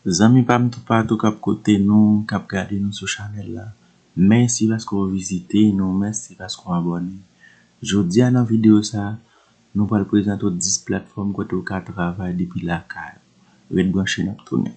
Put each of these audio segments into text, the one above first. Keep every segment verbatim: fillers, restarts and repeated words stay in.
Zanmi pa m toupatou k ap koute nou, k ap gade nou sou chanèl la, mèsi paske w vizite nou, mèsi paske w abòne. Jodi a nan videyo sa, nou pral prezante w dis platfòm kote w ka travay depi lakay ou. Ret branche, n ap tounen.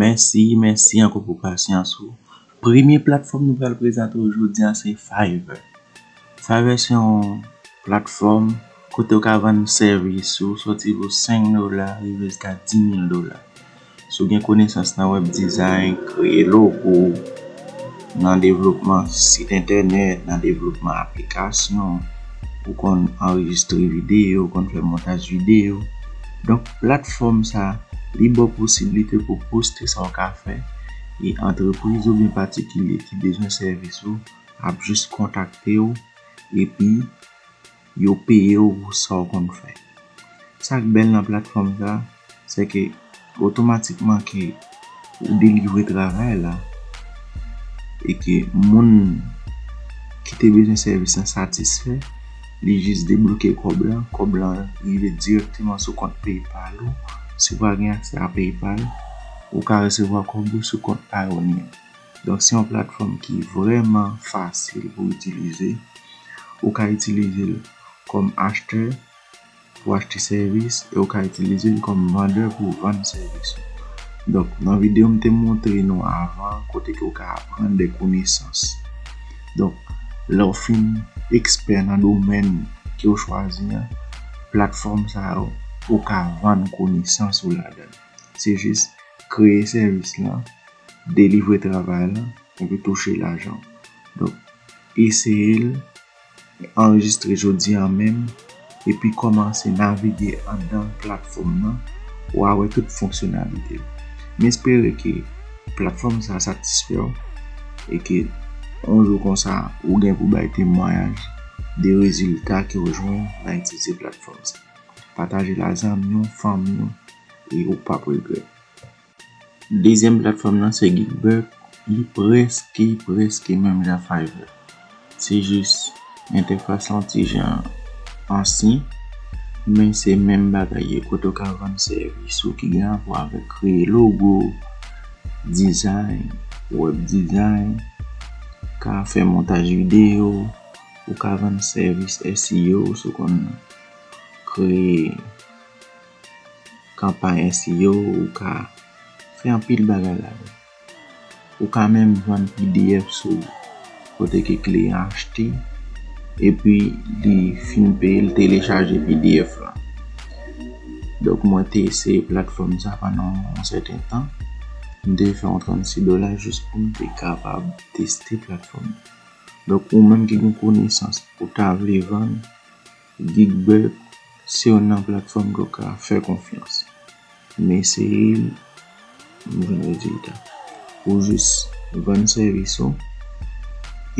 Mèsi, mèsi ankò pou pasyans ou. Premye platfòm nou pral prezante w jodi a se Fiverr. Fiverr se yon platfòm kote w ka vann sèvis ou sòti pou senk dola rive jiska dis mil dola. Si w gen konesans nan web design, kreye logo, nan devlopman sit entènèt, nan devlopman aplikasyon, ou konn anrejistre videyo, ou konn fè montaj videyo. Donk, platfòm sa, li ba w posiblite pou w poste sa w ka fè, e antrepriz oubyen patikilye ki bezwen sèvis ou ap jis kontakte w, epi yo peye w pou sa w konn fè. Sa k bèl nan platfòm sa, se ke otomatikman ke ou delivre travay la, e ke moun ki te bezwen sèvis lan satisfè, li jis debloke kòb lan, kòb lan rive dirèkteman sou kont PayPal ou. Si w pa gen aksè a PayPal, ou ka resevwa kòb ou sou kont Payoneer. Donk, se yon platfòm ki vrèman fasil pou itilize. Ou ka itilize l kòm achtè pou achte sèvis e ou ka itilize l kòm vandè pou vann sèvis ou. Donk, nan videyo m te montre nou avan kote ke w ka aprann de konesans. Donk, lè w fin ekspè nan domèn ke w chwazi an, platfòm sa yo, ou ka vann konesans ou ladan l. Se jis kreye sèvis lan, delivre travay lan, epi touche lajan. Donk, eseye l, anrejistre jodi a menm, epi kòmanse navige anndan platfòm nan, w a wè tout fonksyonalite l. M espere ke platfòm sa satisfè w e ke yon jou konsa ou gen pou bay temwayaj de rezilta ke w jwenn nan itilize platfòm sa. Pataje l a zanmi w, fanmi w, e ou p ap regrèt. Dezyèm platfòm nan se Geekbuck. Li prèske, prèske menm jan Fiverr. Se jis entèfas lan ti jan ansyen, men se menm bagay ye, kote w ka vann sèvis ou ki gen rapò avèk kreye logo, design, web design, ka fè montaj videyo, ou ka vann sèvis S E O, si w konn kreye kanpay S E O, ou ka fè anpil bagay ladan. Ou ka menm vann P D F sou kote ke kliyan achte, epi li fin peye, l telechaje P D F lan. Donk, mwen te eseye platfòm sa pandan yon sèten tan. M te fè yon trannsis dola jis pou m te kapab teste platfòm nan. Donk, ou menm ki gen konesans, ou ta vle vann, Geekbuck se youn nan platfòm ke w ka fè konfyans. M eseye l, m jwenn rezilta. Ou jis vann sèvis ou,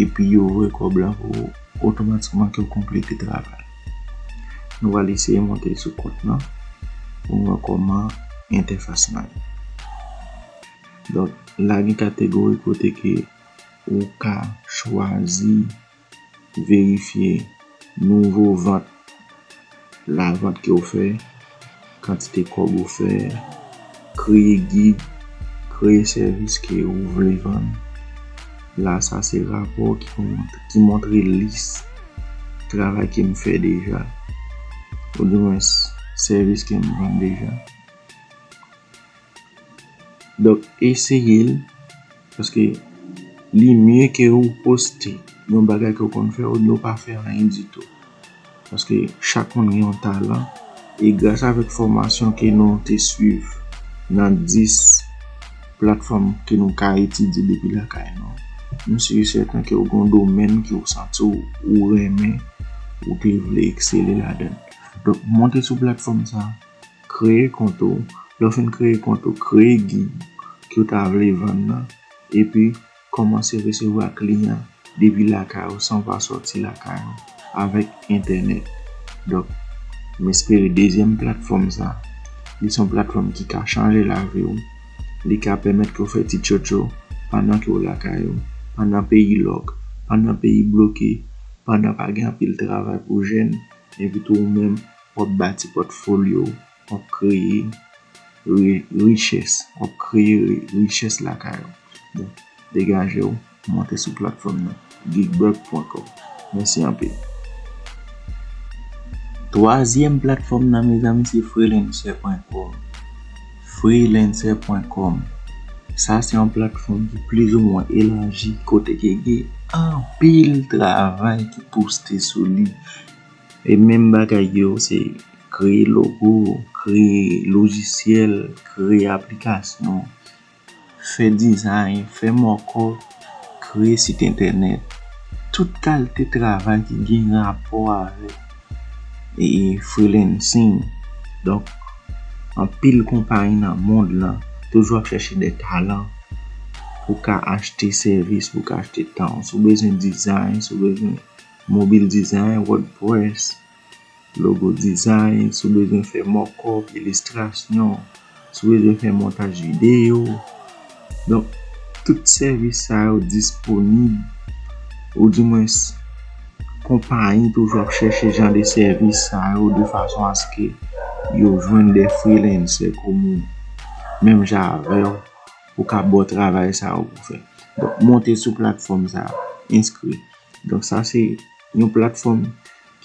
epi yo voye kòb la pou ou otomatikman ke w konplete travay. Nou pral eseye monte sou kont lan pou n wè kòman entèfas lan ye. Donk, la gen kategori kote ke ou ka chwazi verifye nouvo vant, lavant ke w fè, kantite kòb ou fè, kreye gid, kreye sèvis ke ou vle vann. La, sa se rapò ki pou mont-, ki montre lis travay ke m fè deja, oudimwens sèvis ke m vann deja. Donk, eseye l, paske li mye ke ou poste yon bagay ke w konn fè, oubyen ou pa fè anyen ditou. Paske chak moun gen yon talan, e gras avèk fòmasyon ke nou te swiv nan dis platfòm ke nou ka etidye depi lakay nou, m si e sèten ke w gen yon domèn ke w santi w, ou renmen, ou te vle eksele ladan l. Donk, monte sou platfòm sa, kreye kont ou. Lè w fin kreye kont ou, kreye gid ke w ta vle vann nan, epi kòmanse resevwa kliyan depi lakay ou san w pa sòti lakay ou avèk entènèt. Donk, m espere dezyèm platfòm sa, li se yon platfòm ki ka chanje lavi w. Li ka pèmèt ke w fè ti tchotcho pandan ke w lakay ou. pandan peyi lòk, pandan peyi bloke, pandan pa gen anpil travay pou jèn, epi tou ou menm, w ap bati pòtfolyo, w ap kreye ri- richès, w ap kreye ri- richès lakay ou. Donk, degaje w, monte sou platfòm nan, geekbug pwen kòm. Mèsi anpil. Twazyèm platfòm nan, mezanmi, se freelancer pwen kòm. Freelancer pwen kòm. Sa se yon platfòm ki plizoumwen elaji, kote ke gen anpil travay ki poste sou li. E menm bagay yo, se kreye logo, kreye lojisyèl, kreye aplikasyon, fè dizayn, fè mòkòp, kreye sit entènèt. Tout kalite travay ki gen rapò avèk e freelancing. Donk, anpil konpayi nan mond lan toujou ap chèche de talan pou ka achte sèvis, pou ka achte tan. Si w bezwen dizayn, si w bezwen mobil dizayn, WordPress, logo dizayn, si w bezwen fè mòkòp, ilistrasyon, si w bezwen fè montaj videyo. Donk, tout sèvis sa yo disponib, oudimwens, konpayi toujou ap chèche jan de sèvis sa yo de fason aske yo jwenn de freelancer kòm ou, menm jan avè w, pou ka ba w travay sa yo pou fè. Donk, monte sou platfòm sa yo, enskri. Donk, sa se yon platfòm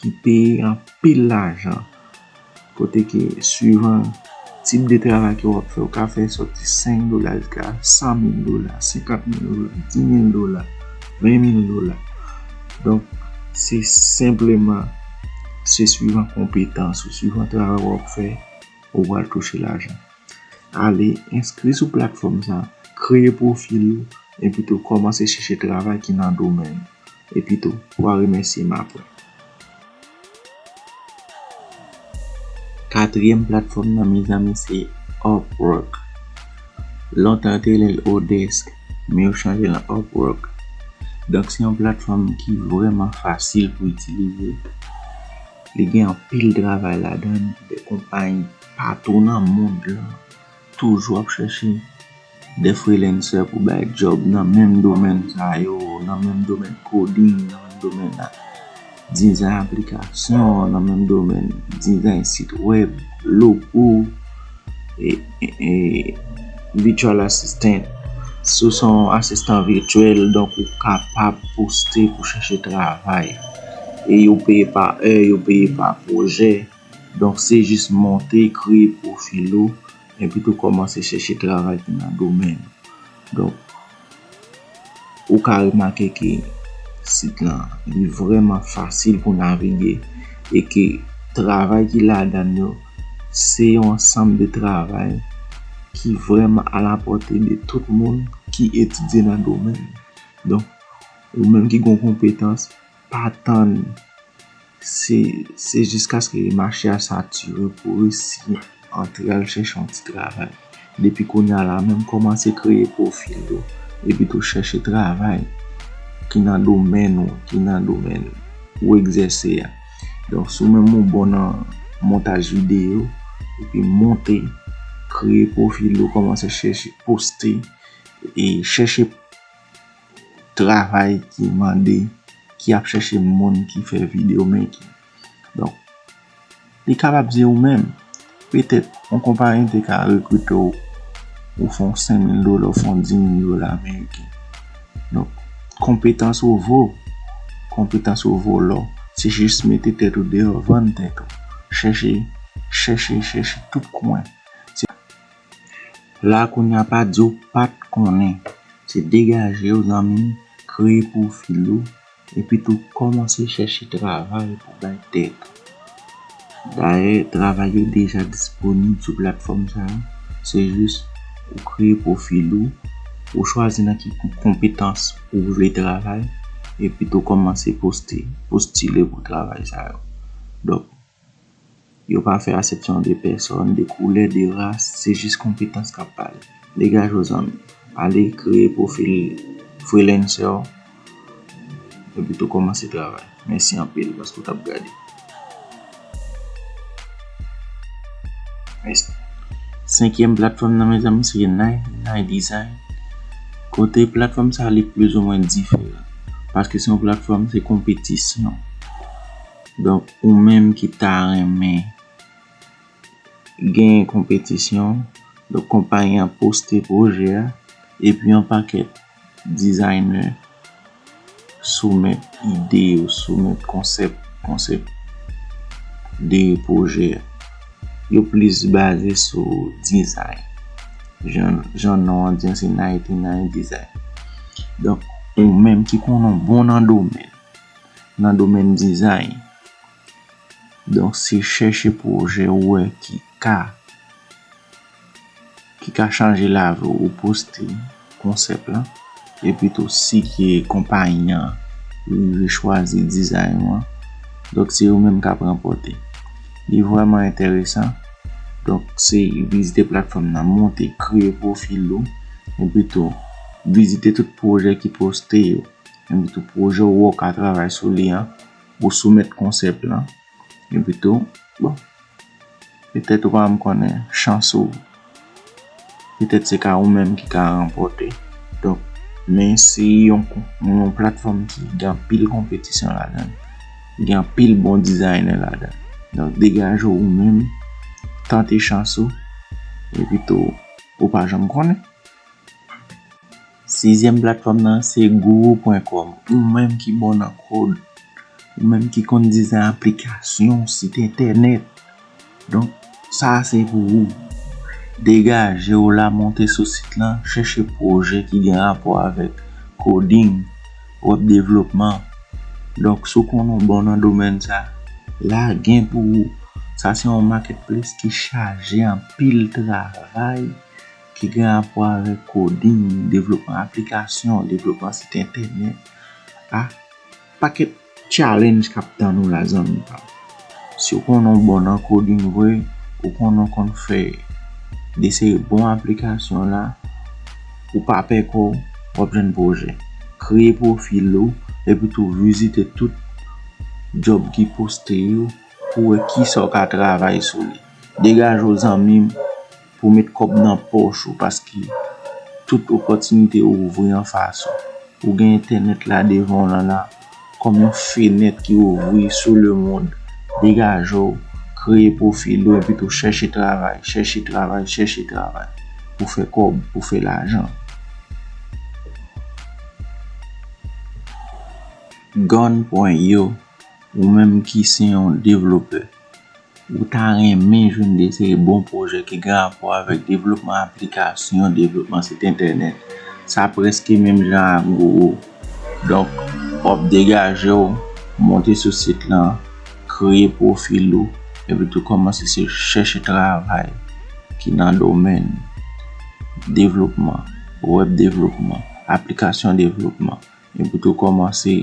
ki peye anpil lajan. Kote ke, swivan tip de travay ke w ap fè, ou ka fè sòti senk dola jiska san mil dola, senkant mil dola, di mil dola, ven mil dola. Donk, se senpleman, se swivan konpetans ou, swivan travay w ap fè, ou pral touche lajan. Ale enskri sou platfòm sa, kreye pwofil ou, epi tou kòmanse chèche travay ki nan domèn ou. Epi tou, w a remèsye m apre. Katriyèm platfòm nan, mezanmi, se Upwork. Lontan yo te rele l Odesk, men yo chanje l an Upwork. Donk, se yon platfòm ki vrèman fasil pou itilize. Li gen anpil travay ladan l, de konpayi patou nan mond lan toujou ap chèche de freelancer pou bay djòb nan menm domèn sa yo, nan menm domèn coding, nan menm domèn la, dizayn aplikasyon, nan menm domèn dizayn sit wèb, logo, e, e, e, virtual assistant. Si w se yon asistan vityèl, donk ou kapab poste pou chèche travay. E yo peye pa è, yo peye pa pwojè. Donk, se jis monte, kreye pwofil ou, epi tou kòmanse chèche travay ki nan domèn ou. Donk, ou ka remake ke sit lan, li vrèman fasil pou navige e ke travay ki ladan l yo, se yon ansanm de travay ki vrèman alapòte de tout moun ki etidye nan domèn. Donk, ou menm ki gen yon konpetans, pa tann Se, se jiskaske mache a satire pou w resi antre al chèche yon ti travay. Depi kounye a la menm, kòmanse kreye pwofil ou, epi tou chèche travay ki nan domèn ou, ki nan domèn ou egzèse a. Donk, si w menm ou bon nan montaj videyo, epi monte, kreye pwofil ou, kòmanse chèche poste, e chèche travay ki mande, ki ap chèche moun ki fè video making. Donk, li kapab di ou menm, petèt, yon konpayi te ka rekrite w, ou fè yon senk mil dola, ou fè yon di mil dola ameriken. Donk, konpetans ou vo, konpetans ou vo lò. Se jis mete tèt ou deyò, vann tèt ou. Chèche, chèche, chèche tout kwen. Se la kounye a, pa di w pa t konnen. Se degaje w, zanmi m, kreye pwofil ou, epi tou kòmanse chèche travay pou bay tèt ou. Dayè, travay yo deja disponib sou platfòm sa yo. Se jis ou kreye pwofil ou, ou chwazi nan ki konpetans ou vle travay, epi tou kòmanse poste, postile pou travay sa yo. Donk, yo pa fè aksepsyon de pèsòn, de koulè, de ras, se jis konpetans k ap pale. Degaje w, zanmi. Ale kreye pwofil freelancer w, epi tou kòmanse travay. Mèsi anpil paske w t ap gade. Mèsi. Senkyèm platfòm nan, mezanmi, se Nine, Nine Design. Kote platfòm sa li plizoumwen diferan. Paske se yon platfòm, se konpetisyon. Donk, ou menm ki ta renmen gen konpetisyon, donk konpayi an poste pwojè a, epi yon pakèt dizayner soumèt ide yo, soumèt konsèp, konsèp de pwojè a. Yo plis baze sou dizay. Jan, jan non an di an, se ninety nine Design. Donk, ou menm ki konnen w bon nan domèn, nan domèn dizay, donk, se chèche pwojè ou wè ki ka, ki ka chanje lavi w, ou poste konsèp lan. Epi tou, si ke konpayi an rive chwazi dizay ou an, donk, se ou menm k ap ranpòte. Li vrèman enteresan. Donk, se vizite platfòm nan, monte, kreye pwofil ou. Epi tou, vizite tout pwojè ki poste yo. Epi tou, pwojè ou wè w ka travay sou li an, ou soumèt konsèp lan. Epi tou, bon, petèt ou pa menm konnen chans ou. Petèt se ka ou menm ki ka ranpòte. Donk, men se yon, yon platfòm ki gen anpil konpetisyon ladan l. Gen anpil bon dizayner ladan l. Donk, degaje w ou menm, tante chans ou. Epi tou, ou pa janm konnen. Sizyèm platfòm nan se guru pwen kòm. Ou menm ki bon nan kòd, ou menm ki konn dizay aplikasyon, sit entènèt. Donk, sa a se pou ou. Degaje w la, monte sou sit lan, chèche pwojè ki gen rapò avèk coding, web devlopman. Donk, si w konnen w bon nan domèn sa, la gen pou ou. Sa se yon marketplace ki chaje anpil travay ki gen rapò avèk coding, devlopman aplikasyon, devlopman sit entènèt, a pakèt challenge k ap tann ou la, zanmi pa m. Si w konnen w bon nan coding vre, ou konnen w konn fè de seri bon aplikasyon la, ou pa pè kò w, w ap jwenn pwojè. Kreye pwofil ou, epi tou vizite tout job ki poste yo, pou wè kisa w ka travay sou li. Degaje w, zanmi m, pou w met kòb nan pòch ou, paske tout opòtinite ouvri anfas ou. Ou gen entènèt la devan w lan la, kòm yon fenèt ki ouvri sou lemonn. Degaje w, kreye pwofil ou, epi tou chèche travay, chèche travay, chèche travay. Pou fè kòb, pou fè lajan. Gun pwen io, ou menm ki se yon devlopè, ou ta renmen jwenn de seri bon pwojè ki gen rapò avèk devlopman aplikasyon, devlopman sit entènèt, sa prèske menm jan ak Google. Donk, w ap degaje w, monte sou sit lan, kreye pwofil ou, epi tou kòmanse se chèche travay ki nan domèn devlopman, web devlopman, aplikasyon devlopman, epi tou kòmanse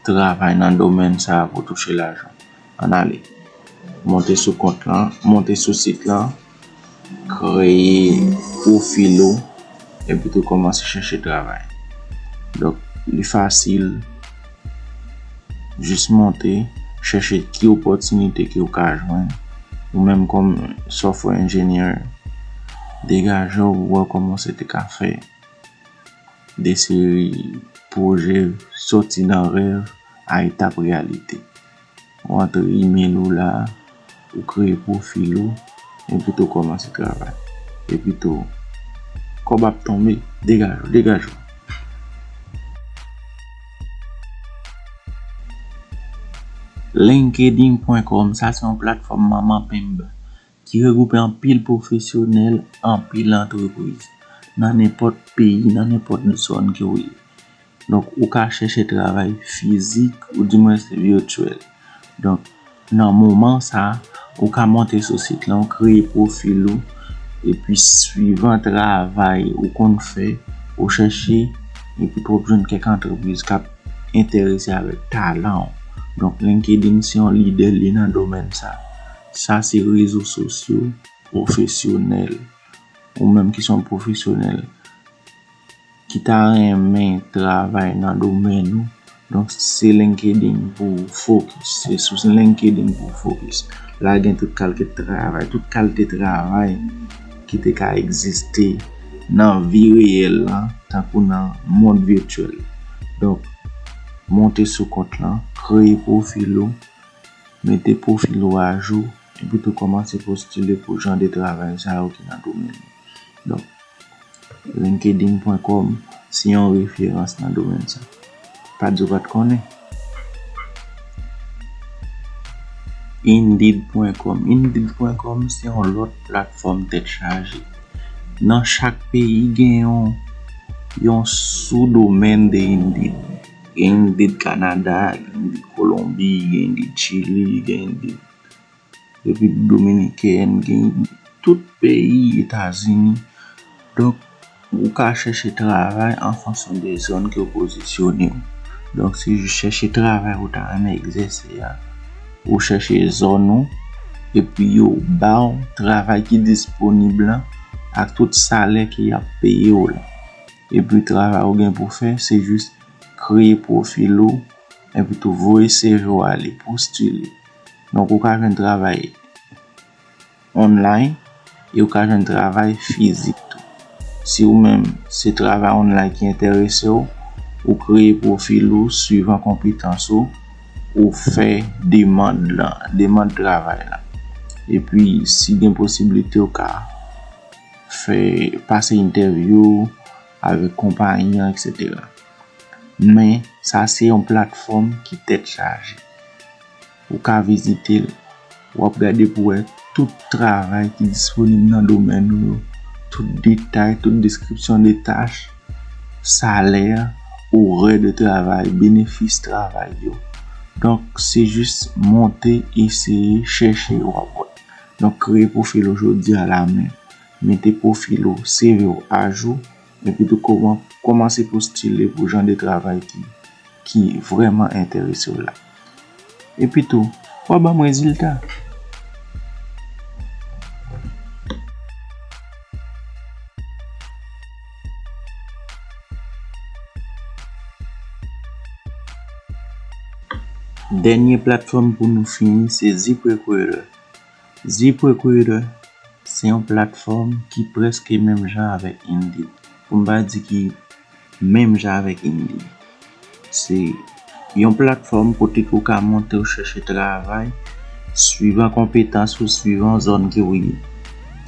travay nan domèn sa a pou touche lajan. Ann ale. Monte sou kont lan, monte sou sit lan, kreye pwofil ou, epi tou kòmanse chèche travay. Donk, li fasil, jis monte, chèche ki opòtinite ke w ka jwenn. Ou menm kòm software engineer, degaje w, wè kòman w te ka fè de seri pwojè soti nan rèv a etap reyalite. Ou antre email ou la, ou kreye pwofil ou, epi tou kòmanse travay. Epi tou, kòb ap tonbe, degaje w, degaje w. LinkedIn pwen kòm, sa se yon platfòm manman penb ki regwoupe anpil pwofesyonèl, anpil antrepriz, nan nenpòt peyi, nan nenpòt zòn ke w ye. Donk, ou ka chèche travay fizik, oudimwens vityèl. Donk, nan moman sa, ou ka monte sou sit lan, ou kreye pwofil ou, epi swivan travay ou konn fè, ou chèche, epi pou w jwenn kèk antrepriz k ap enterese avèk talan w. Donk, LinkedIn se yon lidè li nan domèn sa. Sa se rezo sosyo pwofesyonèl. Ou menm ki se yon pwofesyonèl ki ta renmen travay nan domèn ou, donk se LinkedIn pou w fokis. Se sou LinkedIn pou w fokis. La gen tout kalite travay, tout kalite travay ki te ka egziste nan vi reyèl la, tankou nan mond vityèl. Donk, monte sou kont lan, kreye pwofil ou, mete pwofil ou ajou, epi tou kòmanse postile pou jan de travay sa yo ki nan domèn ou. Donk, linkedin pwen kòm se yon referans nan domèn sa. Pa di w pa t konnen. Indeed pwen kòm. Indeed pwen kòm se yon lòt platfòm tèt chaje. Nan chak peyi gen yon, yon soudomèn de Indeed. Gen Indeed Kanada, gen Indeed Kolonbi, gen Indeed Chili, gen Indeed Repiblik Dominikèn, gen tout peyi Etazini. Donk, ou ka chèche travay an fonksyon de zòn ke w pozisyone w. Donk, se jis chèche travay ou ta renmen egzèse a. Ou chèche zòn ou, epi yo ba w travay ki disponib lan ak tout salè ke y ap peye w la. Epi travay ou gen pou fè, se jis kreye pwofil ou, epi tou voye C V w ale, postile. Donk, ou ka jwenn travay online e ou ka jwenn travay fizik tou. Si ou menm, se travay online ki enterese w, ou kreye pwofil ou swivan konpetans ou, ou fè demann lan, demann travay la. Epi, si gen posiblite, ou ka fè pase entèvyou avèk konpayi an, etsetera. Men, sa se yon platfòm ki tèt chaje. Ou ka vizite l, w ap gade pou wè tout travay ki disponib nan domèn ou yo, tout detay, tout deskripsyon de tach, salè, orè de travay, benefis travay yo. Donk, se jis monte, eseye, chèche, w ap wè. Donk, kreye pwofil ou jodi a la menm. Mete pwofil ou, C V ou ajou, epi tou kòman, kòmanse postile pou jan de travay ki, ki vrèman enterese w la. Epi tou, w a ban m rezilta. Dènye platfòm pou nou fini, se ZipRecruiter. ZipRecruiter, se yon platfòm ki prèske menm jan avèk Indeed. Pou m pa di ki menm jan avèk Indeed. Se yon platfòm kote ke w ka monte w chèche travay, swivan konpetans ou, swivan zòn ke w ye.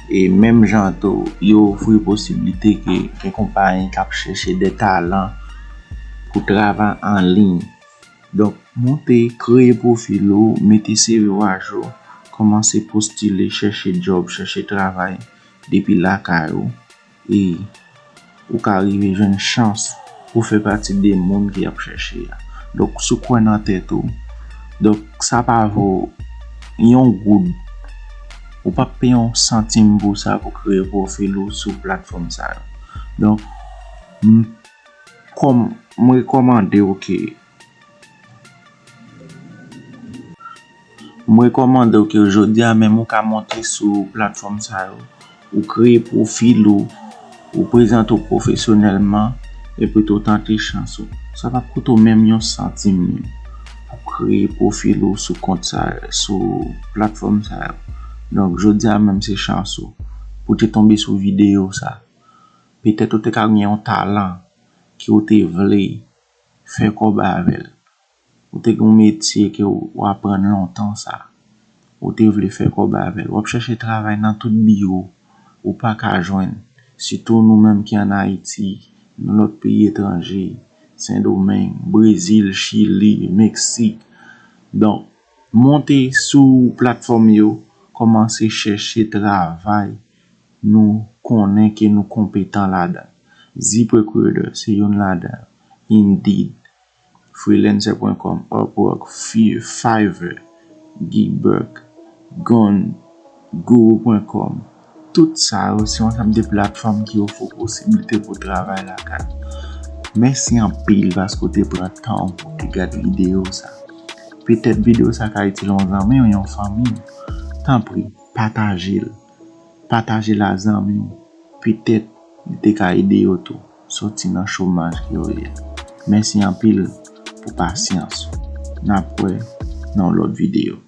E menm jan tou, yo ofri posiblite ke gen konpayi k ap chèche de talan pou travay an liy. Donk, monte, kreye pwofil ou, mete C V w ajou, kòmanse postile, chèche djòb, chèche travay depi lakay ou, e ou ka rive jwenn chans pou fè pati de moun ki ap chèche a. Donk, si w kwè nan tèt ou, donk, sa pa vo yon goud. Ou p ap peye yon santim pou sa, pou kreye pwofil ou sou platfòm sa yo. Donk, m, kòm, m rekòmande w ke M rekòmande w ke jodi a menm ou ka monte sou platfòm sa yo, ou kreye pwofil ou, ou prezante w pwofesyonèlman, epi tou tante chans ou. Sa p ap koute w menm yon santim menm pou kreye pwofil ou sou kont sa, sou platfòm sa yo. Donk, jodi a menm se chans ou pou te tonbe sou videyo sa. Petèt ou te ka gen yon talan ke w te vle fè kòb avè l. Ou te gen yon metye ke w, w aprann lontan sa. Ou te vle fè kòb avè l. W ap chèche travay nan tout biwo. Ou pa ka jwenn. Sitou nou menm ki ann Ayiti, nan lòt peyi etranje, Sendomeng, Brezil, Chili, Meksik. Donk, monte sou platfòm yo, kòmanse chèche travay nou konnen ke nou konpetan ladan. ZipRecruiter se youn ladan. Indeed, freelancer pwen kòm, Upwork, Fi-, Fiverr, Gigbuck, Gon, Guru pwen kòm. Tout sa yo se yon ansanm de platfòm ki ofri w posiblite pou travay lakay. Mèsi anpil paske w te pran tan w pou w te gade videyo sa. Petèt videyo sa ka itil yon zanmi w, yon fanmi w. Tanpri, pataje l. Pataje l a zanmi w. Petèt, li te ka ede yo tou soti nan chomaj ke yo ye a. Mèsi anpil pou pasyans ou. N ap wè nan yon lòt videyo.